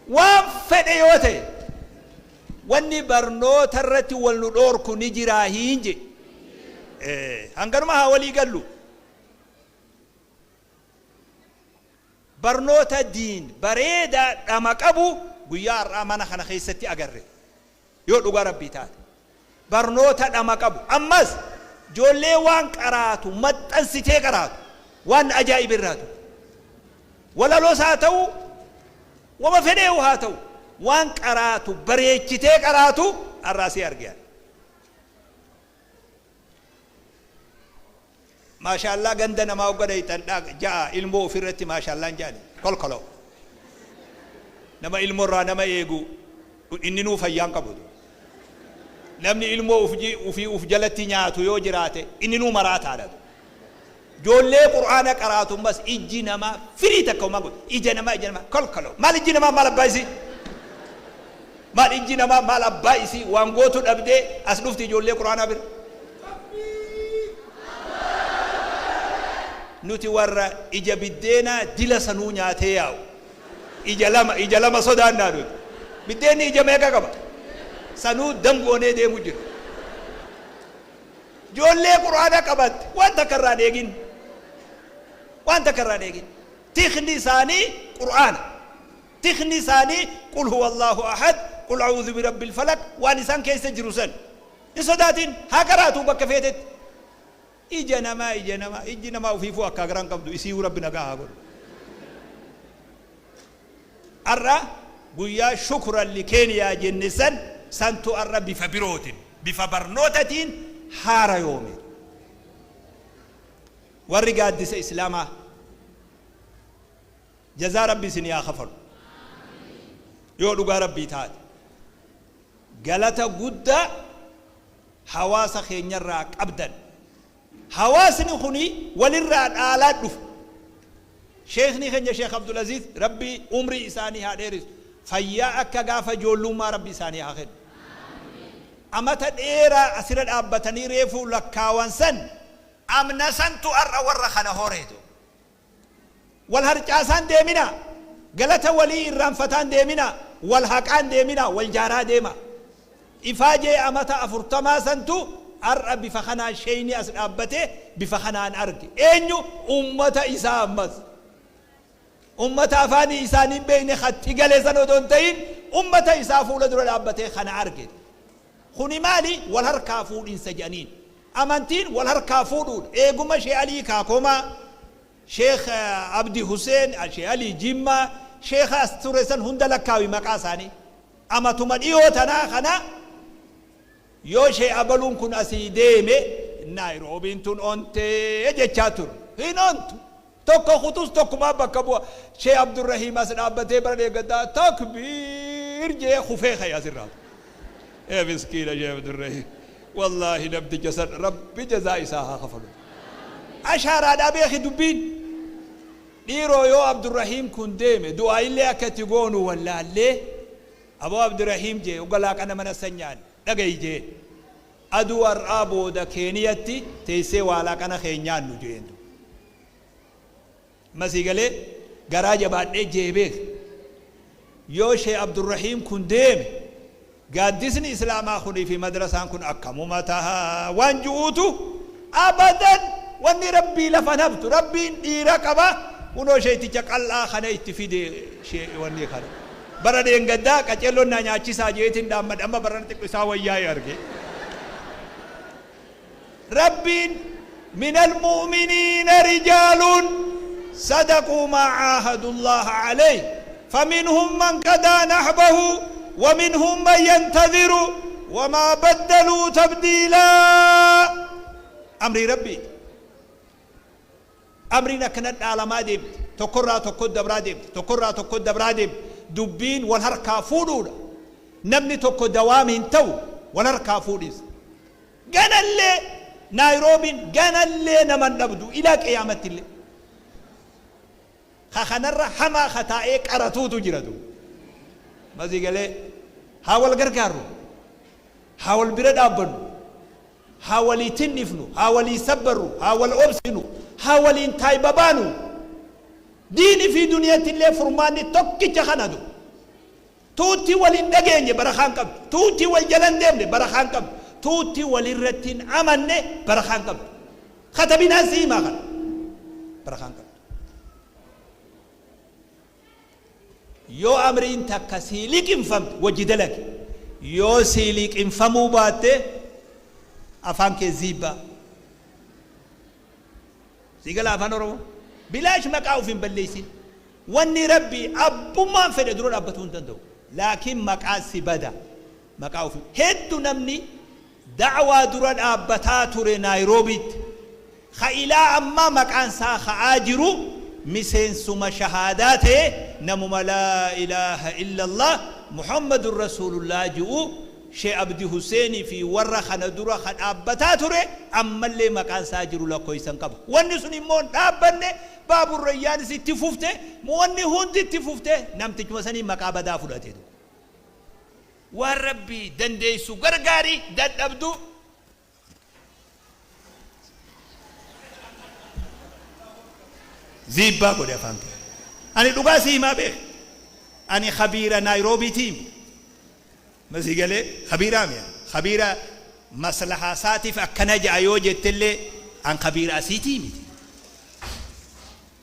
Waan fedhe yoo ta'e wanni barnoota irratti wal nu dhoorku ni jiraahiin je. Hanganuma haa walii gallu. Barnoota diin bareedaa dhama qabu guyyaa har'aa mana kana keessatti agarre. Yoo dhugaa Rabbii taate. Barnoota dhama qabu. Ammas ijoollee waan qaraatu maxxansitee qaraatu. Waan na ajaa'ibe irraa tokko. Walaloos haa ta'u, wama fedheehu haa ta'u, waan qaraatu bareechitee qaraatu har'aa si arge ani. Maashaallaa ganda namaa hogga dhayxan ja'a ilmoo ofirratti maashaallaan ja'ani kolkoloo nama ilmoo irraa nama eegu inninuu fayyaan qabu namni ilmoo ufii uf jalatti nyaatu yoo jiraate inninuu maraataadha joollee qur'aana qaraatu ammas ijji namaa firii takka homaa godhu ija namaa ija namaa kolkoloo maal ijji namaa maal abbaa isii maal ijji namaa maal abbaa isii waan gootu dhabdee as dhufti ijoollee qur'aanaa bira Nuti warra ija biddeenaa dila sanuu nyaatee yaa'u. Ija lama, ija lama sodaannaa nuti. Biddeenni ija meeqa qaba? Sanuu dam goonee deemu jira. Ijoollee Qur'aana qabatte waan takka irraa hin eegin. Waan takka irraa hin eegin. Tikni isaanii Qur'aana. Tikni isaanii qul huwallaahu ahad, qul a'uudhu birabbil falaq waan isaan keessa jiru san. Hin sodaatin haa qaraatuu bakka feetetti. Ija namaa ija namaa ijji namaa ufiifuu akkaa garaa hin qabdu isiiyuu rabbi nagaa haa godhu. Ar'a guyyaa shukran li Keeniyaa jenne san santu ar'a bifa birootin bifa barnootatiin haarayoome. Warri gaaddisa Islaamaa jazaa rabbi isinii haa kafalu. Yoo dhugaa rabbii taate. Galata guddaa hawaasa keenyarraa qabdan. Hawaasni kuni walirraa dhaalaa dhufe. Sheekni keenya Sheekh Abdulaziz Rabbi umrii isaanii haa dheeressu. Fayyaa akka gaafa ijoollummaa Rabbi isaanii haa kennu. Amata dheeraa asirra dhaabbatanii reefuu lakkaawan san amna santu har'a warra kana horeetu. Wal harcaasaan deeminaa. Galata walii irraanfataan deeminaa. Wal haqaan deeminaa. Wal jaaraa deemaa. Ifaajee amata afurtamaa santu har'a bifa kanaan sheeyni as dhaabbatee bifa kanaan arge. Eenyu? Ummata isaa ammas. Ummata afaanii isaanii hin beekne katti gale san odoo hin ta'in ummata isaa fuula dura dhaabbatee kana arge. Kuni maali? Wal harkaa fuudhinsa jedhaniin. Amantiin wal harkaa fuudhuudha. Eeguma Sheh Alii Kaakomaa, Sheikh Abdi Huseen, Sheh Alii Jimmaa, Sheikha as ture san hunda lakkaawi maqaa isaanii. Amatuma dhiyoo tanaa kana yoo Sheh Abaluun kun asii deeme Naayiroobiin tun ontee jechaa ture. Hin ontu. Tokko kutus tokkumaa bakka bu'a. Sheh Abdurrahiim as dhaabbatee bara dheeggaddaa takbiir jee kufee ka'e asirraa. Ee miskiina Sheh Abdurrahiim. Wallaahi namticha san Rabbi jazaa isaa haa kafalu. Ashaaraadhaa beeki dubbiin. Dhiiroo yoo Abdurrahiim kun deeme du'aa'illee akka itti goonu wallaallee aboo Abdurrahiim jee hogga laaqana mana san nyaanne dhagayi jeen. Aduu har'aa booda Keeniyatti teessee waa laaqana kee hin nyaannu jeen. Amma sii galee? Garaa jabaadhee jee beeki. Yoo Sheikh Abdurrahiim kun deeme gaaddisni Islaamaa kunii fi madrasaan kun akkamuma taha waan ju'uutu abadan wanni Rabbii lafa hin haftu. Rabbiin dhiira qaba kunoo sheeyticha qal'aa kana itti fide wanni kana. Bara dheengaddaa qaceelloon naa nyaachisaa jeetiin dhaammadhe amma barana xiqqo isaa wayyaa'e arge. Rabbiin minal mu'miniina rijaaluun sadaquu maa caahadullaaha caleyh faminhum man qadaa nahbahu waminhum man yantadhiru wamaa baddaluu tabdiilaa. Amrii Rabbiiti. Amriin akkana dhaalamaa deemti. Tokkorraa tokkotti dabraa deemti. Tokkorraa tokkotti dabraa deemti. Dubbiin wal harkaa fuudhuudha. Namni tokko dawaam hin ta'u wal harkaa fuudhinsa. Ganallee Naayiroobiin ganallee nama hin dhabdu ilaa qiyaamattillee. Ka kanarra hamaa ka taa'ee qaratuutu jira duuba. Masii galee haa wal gargaarru. Haa wal bira dhaabbannu. Haa walii tinnifnu. Haa walii sabbarru. Haa wal obsinu. Haa waliin taayba baanu. Diini fi duniyattillee furmaanni tokkicha kana duuba. Tuutti wal hin dhageenye barakaa hin qabdu. Tuutti wal jala hin deemne barakaa hin qabdu. Tuutti walirratti hin amanne barakaa hin qabdu. Katabinaan si himaa kana. Barakaa hin qabdu. Yoo amriin takka sii liqimfamte wajji dalagi. Yoo sii liqimfamuu baatte afaan kee ziibbaa. Sii galaa afaan Oromoo? Bilaash maqaa uf hin balleessin. Wanni Rabbi abbummaan fedhe dura dhaabbatuu hin danda'u. Laakiin maqaa si bada. Maqaa uf heddu namni da'waa dura dhaabbataa ture Naayiroobiitti. Ka ilaa ammaa maqaan isaa ka'aa jiru miseensuma shahaadaa ta'e namuma laa ilaaha illallah Muhammadun Rasuulullah ji'u She Abdi Hussein fi warra kana dura ka dhaabbataa ture ammallee maqaan isaa jiru lakkoysa hin qabu. Wanni sun immoo hin dhaabbanne, Baabur Rayyaanis itti fufte, wanni hundi itti fufte namtichuma saniin maqaa badaa fudhate. Waan Rabbi dandeessu gargaari, dadhabdu Ziibbaa godhi afaan kee. Ani dhugaa sii himaa beeki. Ani khabiira Naayiroobiitii mi. Ma sii galee khabiiraa mi ani. Khabiira maslahaa isaatiif akkana ja'a yoo jettellee an khabiira asiitii miti.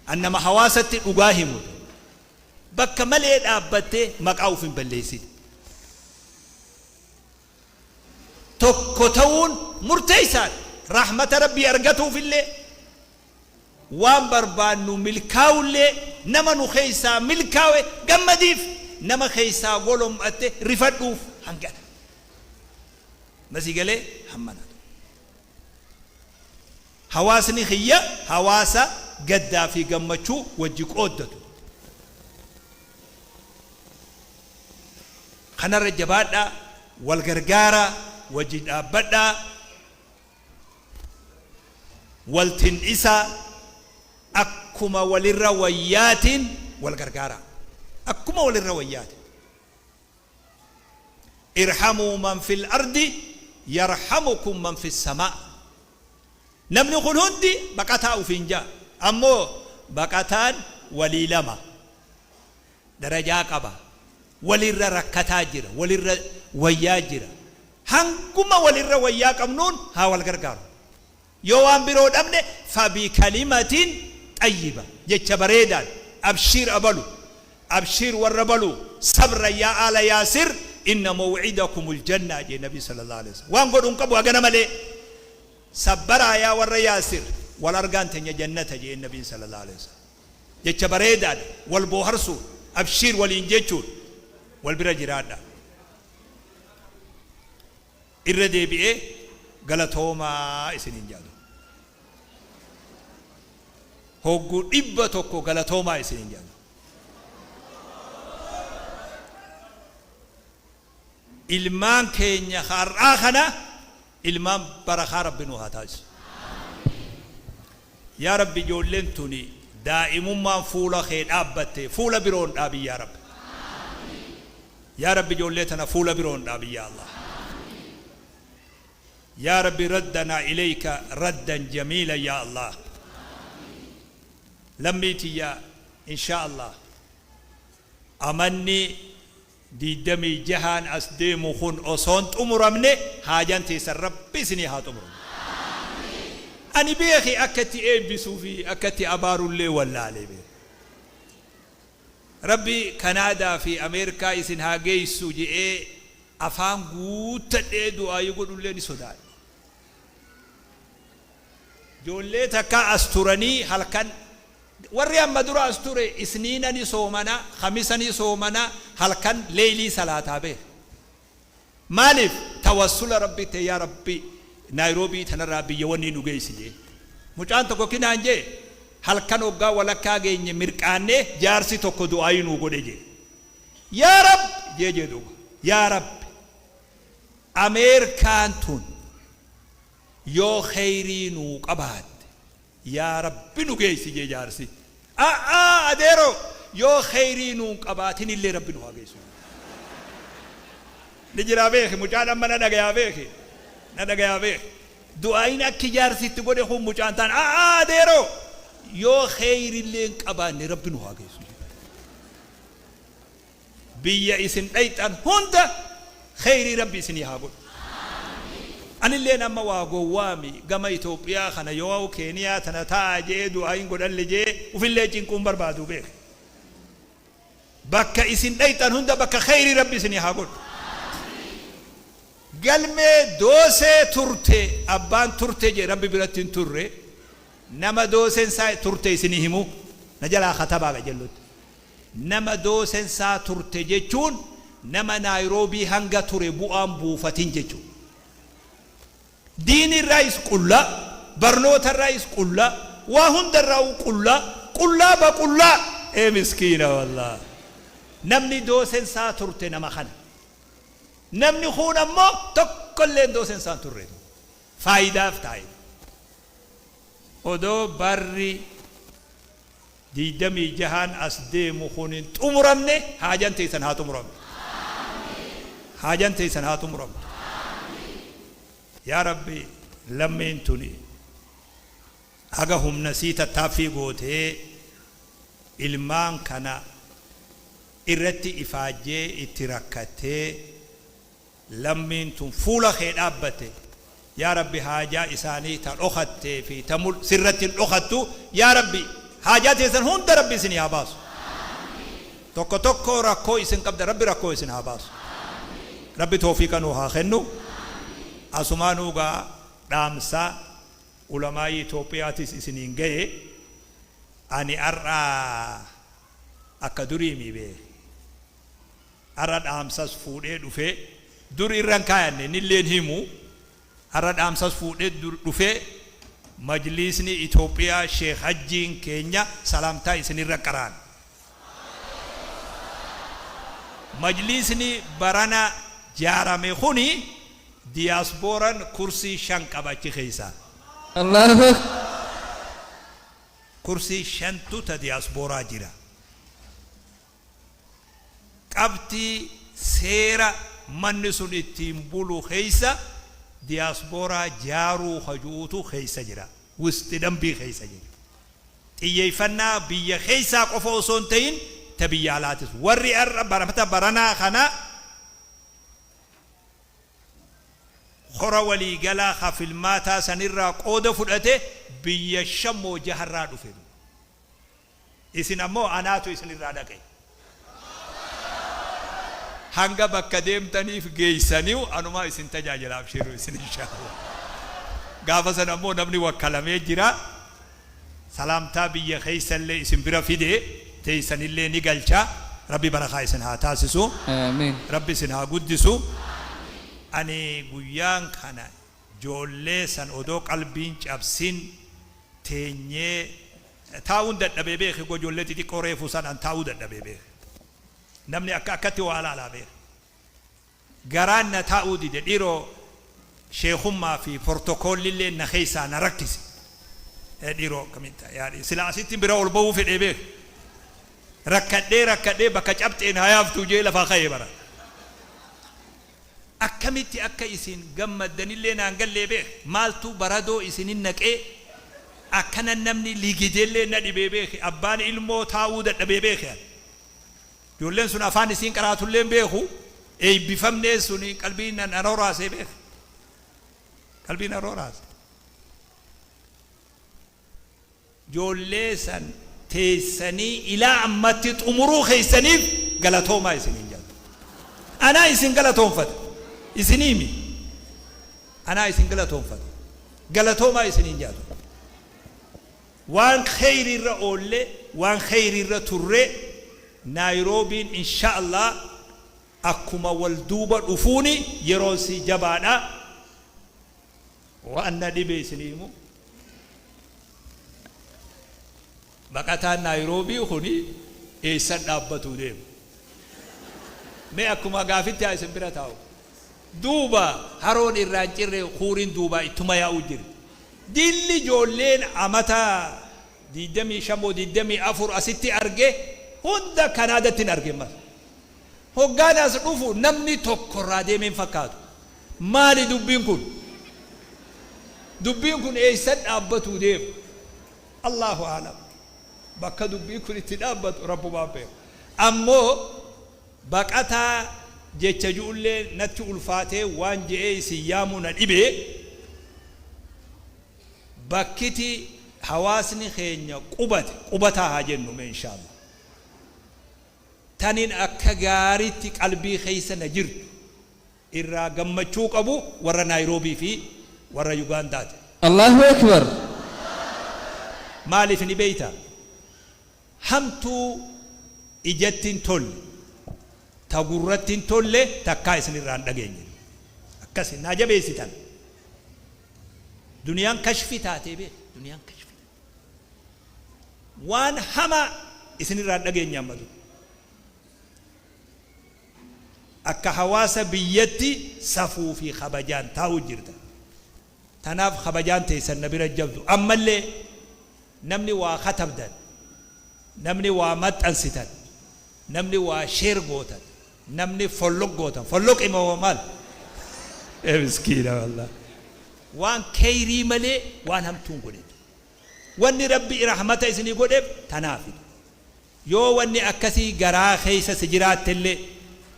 An nama hawaasatti dhugaa himu. Bakka malee dhaabbattee maqaa uf hin balleessin. Tokko ta'uun murteessaadha. Rahmata Rabbii argatuufillee, waan barbaannu milkaa'ullee, nama nu keessaa milkaawe gammadiif, nama keessaa golom'atte rifadhuuf hangana. Ma sii galee? Hammana. Hawaasni kiyya hawaasa gaddaa fi gammachuu wajji qooddatu. Kanarra jabaadhaa, wal gargaaraa, wajji dhaabbadhaa, wal tindhisaa, akkuma walirra wayyaatiin wal gargaaraa. Akkuma walirra wayyaatiin. Irhamuu man fil ardi yarhamukum man fis samaa. Namni kun hundi baqataa ufiin ja'a. Ammoo baqataan walii lama. Darajaa qaba. Walirra rakkataa jira. Walirra wayyaa jira. Hanguma walirra wayyaa qabnuun haa wal gargaaru. Yoo waan biroo dhabne fabikalimatin xayyiba jecha bareedaan abshiir abalu abshiir warra baluu sabran yaa aala yaasir inna maw'idakumul jannah jee nabi sallallahu alaihi wasallam waan godhu hin qabu hagana malee sabbaraa yaa warra yaasir wal argaan teenya jannata jeen nabiin sallallahu alaihi wasallam jecha bareedaadha wal booharsuun abshiir waliin jechuun wal bira jiraadha. Irra deebi'ee galatoomaa isiniin jedha. Hogguu 100 galatoomaa isiniin jedha. Ilmaan keenya ka har'aa kana ilmaan barakaa Rabbi nu haa taasisu. Yaa Rabbi ijoolleen tuni daa'imummaan fuula kee dhaabbatte fuula biroon dhaabi yaa Rabbi. Yaa Rabbi ijoollee tana fuula biroon dhaabi yaa Allah. Yaa Rabbi raddanaa ilayka raddan jamiilan yaa Allah. Lammii tiyya inshaa Allah amanni 26n as deemu kun osoon xumuramne haajaan teessan Rabbi isinii haa xumuru. Ani beeki akka itti eebbisuu fi akka itti abaarullee wallaalee beeki. Rabbi Kanaadaa fi Ameerikaa isin haa geessu je'ee afaan guuttadhee du'aayii godhullee ni sodaadhe. Ijoollee takka as turanii halkan warri amma dura as ture isniina ni soomana, khamisa ni soomana, halkan leeylii salaataa beeka. Maaliif tawassula Rabbitti yaa Rabbi Naayiroobii tanarraa biyya wannii nu geessi jee. Mucaan tokko ki naan jee halkan hoggaa walakkaa geenye mirqaannee jaarsi tokko du'aayii nuu godhe jee. Yaa Rabbi jee jee duuba. Yaa Rabbi Ameerikaan tun yoo kheyrii nuu qabaatte yaa Rabbi nu geessi jee jaarsi. A'aa adeeroo yoo kheyrii nuu hin qabaatinillee Rabbi nu haa geessu. Ni jiraa beeki mucaan amma na dhagayaa beeki na dhagayaa beeki. Du'aayin akki jaarsi itti godhe kun mucaan taan a'aa adeeroo yoo kheyrillee hin qabaanne Rabbi nu haa geessu. Biyya isin dhayxan hunda kheyrii Rabbi isinii haa godhu. Anilleen amma waa gowwaami gama Itoophiyaa kana yoo Keeniyaa tana taa'a je'ee du'aa'iin godhalle je'ee ufillee cinquu hin barbaadu beeki. Bakka isin dhayxan hunda bakka kheyrii Rabbi isinii haa godhu. Galmee doosee turte abbaan turte je'e Rabbi biratti hin turre nama dooseen isaa turte isinii himu na jalaa katabaa qajellotti. Nama doosen isaa turte jechuun nama Naayiroobii hanga ture bu'aan buufatin jechuudha. Diinii irraayis qullaa, barnoota irraayis qullaa, waa hunda irraawuu qullaa, qullaa ba qullaa! Ee miskiina wallaah! Namni doosen isaa turte nama kana. Namni kuun ammoo tokkolleen doosen isaa hin turre. Faayidaaf taa'e. Odoo barri 26n as deemu kun hin xumuramne haajan teessan haa xumuramtu. Haajan teessan haa xumuramtu. Yaa Rabbi, lammiin tuni haga humna sii tattaaffii gootee ilmaan kana irratti ifaajjee itti rakkattee, Lammiin tun fuula kee dhaabbatte, yaa Rabbi, haajaa isaanii ta dhokattee fi ta mul sirratti hin dhokattu, yaa Rabbi, haajaa teessan hunda Rabbi isinii haa baasu. Tokko tokkoo rakkoo isin qabdan Rabbi rakkoo isin haa baasu. Rabbi toofiiqa nuu haa kennu. Asumaanuu gaa dhaamsa ulamaa'ii Itoophiyaatis isiniin gaye. Ani ar'a akka duriimii bee. Ar'a dhaamsas fuudhee dhufee, dur irra hin kaayanne, innilleen himu, ar'a dhaamsas fuudhee dhufee, Majliisni Itoophiyaa Sheekh Hajjiin keenya salaamtaa isinirra qara'an. Majliisni barana jaarame kuni diyaasbooran kursii 5 qaba achi keessaa. Allahu Akbar. Kursii 5tu ta diyaasbooraa jira. Qabxii seera manni sun ittiin bulu keessa diyaasbooraa jaaruu ka ju'utu keessa jira. Wusxi dambii keessa jechuudha. Xiyyeeffannaa biyya keessaa qofa osoo hin ta'in ta biyya alaatis. Warri har'a baramata baranaa kana kora waliigalaa ka filmaataa sanirraa qooda fudhate biyya 5 moo jaharraa dhufe. Isin ammoo anaatu isinirraa dhaqe. Hanga bakka deemtaniif geeysaniu anumaa isin tajaajila, abshiru isin inshaallah. Gaafa san ammoo namni wakkalamee jira. Salaamtaa biyya keeysallee isin bira fide, teeysanillee ni galcha. Rabbi barakaa isin haa taasisu. Aamiin. Rabbi isin haa guddisu. Ani guyyaan kana joollee san odoo qalbiin cabsin teenyee Taa'uun dadhabee beeki ijoollee xixiqqoo reefuu san an taa'uu dadhabee beeki. Namni akka akkatti waa laalaa beeki. Garaan na taa'uu dide, dhiroo sheekummaa fi portokoollillee na keessaa na rakkise. Dhiroo akkamitti yaa sila asitti bira ol ba'uu fedhee beeki. Rakkadhee rakkadhee bakka cabxeen haa yaaftuu jee lafaa ka'ee bara. Akkamitti akka isin gammaddanillee naan gallee beeki. Maaltu baradoo isinin naqee akkana namni ligidellee na dhibee beeki. Abbaan ilmoo taa'uu dadhabee beeki ani. Ijoolleen sun afaan isiin qaraatullee hin beeku. Eebbifamnee suni qalbii na roraasee beeki. Qalbii na roraase. Ijoollee san teessanii ilaa ammatti xumuruu keessaniif galatoomaa isiniin jedha. Anaa isin galatoomfata. Isinii mi? Anaa isin galatoomfata. Galatoomaa isiniin jedha. Waan kheyrii irra oolle, waan kheyrii irra turre, Naayiroobiin insha Allah akkuma wal duuba dhufuuni yeroon sii jabaadha. Waan na dhibe isinii himu. Baqataan Naayiroobii kuni eessan dhaabbatuu deema? Mee akkuma gaafitti haa isin bira taa'u. Duuba haroon irraa hin cirre, huuriin duubaa ittuma yaa'uu jirti. Dilli ijoolleen amata 25 moo 24 asitti arge hunda Kanaadatti hin arge ammas. Hoggaan as dhufu namni tokko irraa deeme hin fakkaatu. Maali dubbiin kun? Dubbiin kun eessan dhaabbatuu deema? Allaahu a'lam. Bakka dubbiin kun itti dhaabbatu Rabbumaan beeka. Ammoo Baqataa jecha ju'ullee natti ulfaatee waan je'ee isin yaamuu na dhibe. Bakkiti hawaasni keenya qubate, qubataa haa jennu mee inshaa Allah. Tanin akka gaaritti qalbii keessa na jirtu irraa gammachuu qabu warra Naayiroobii fi warra Yugaandaati. Allahu Akbar. Maaliif ni beeytaa? Hamtuu ijatti hin tolle, ta gurratti hin tolle takkaa isinirraa hin dhageenye. Akkasi naa jabeessitan. Duniyaan kashfi taatee beeki. Duniyaan kashfi taate. Waan hamaa isinirraa hin dhageenye amma dura. Akka hawaasa biyyatti safuu fi kabajaan taa'u jirtan. Tanaaf kabajaan teessan na bira jabdu. Ammallee namni waa katabdan, namni waa maxxansitan, namni waa share gootan, namni follow gootan, follow moo maal? Ee miskiina wallah. Waan keyrii malee waan hamtuu hin godhin. Wanni Rabbi rahmata isinii godheef tanaafi. Yoo wanni akkasii garaa keessa si jiraattellee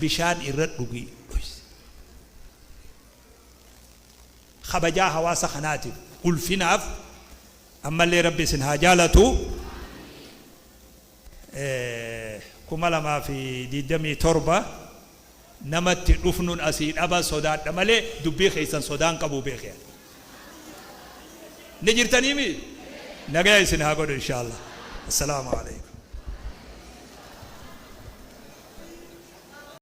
bishaan irra dhugii dhoysi. Kabajaa hawaasa kanaatiif ulfinaaf ammallee Rabbi isin haa jaalatu. 2027 namatti dhufnun asii dhaba sodaadha malee dubbii keessan sodaan qabu beekee. Ni jirtaniimi? Nagaya isin haa godhu inshallah. Assalaamu alaikum.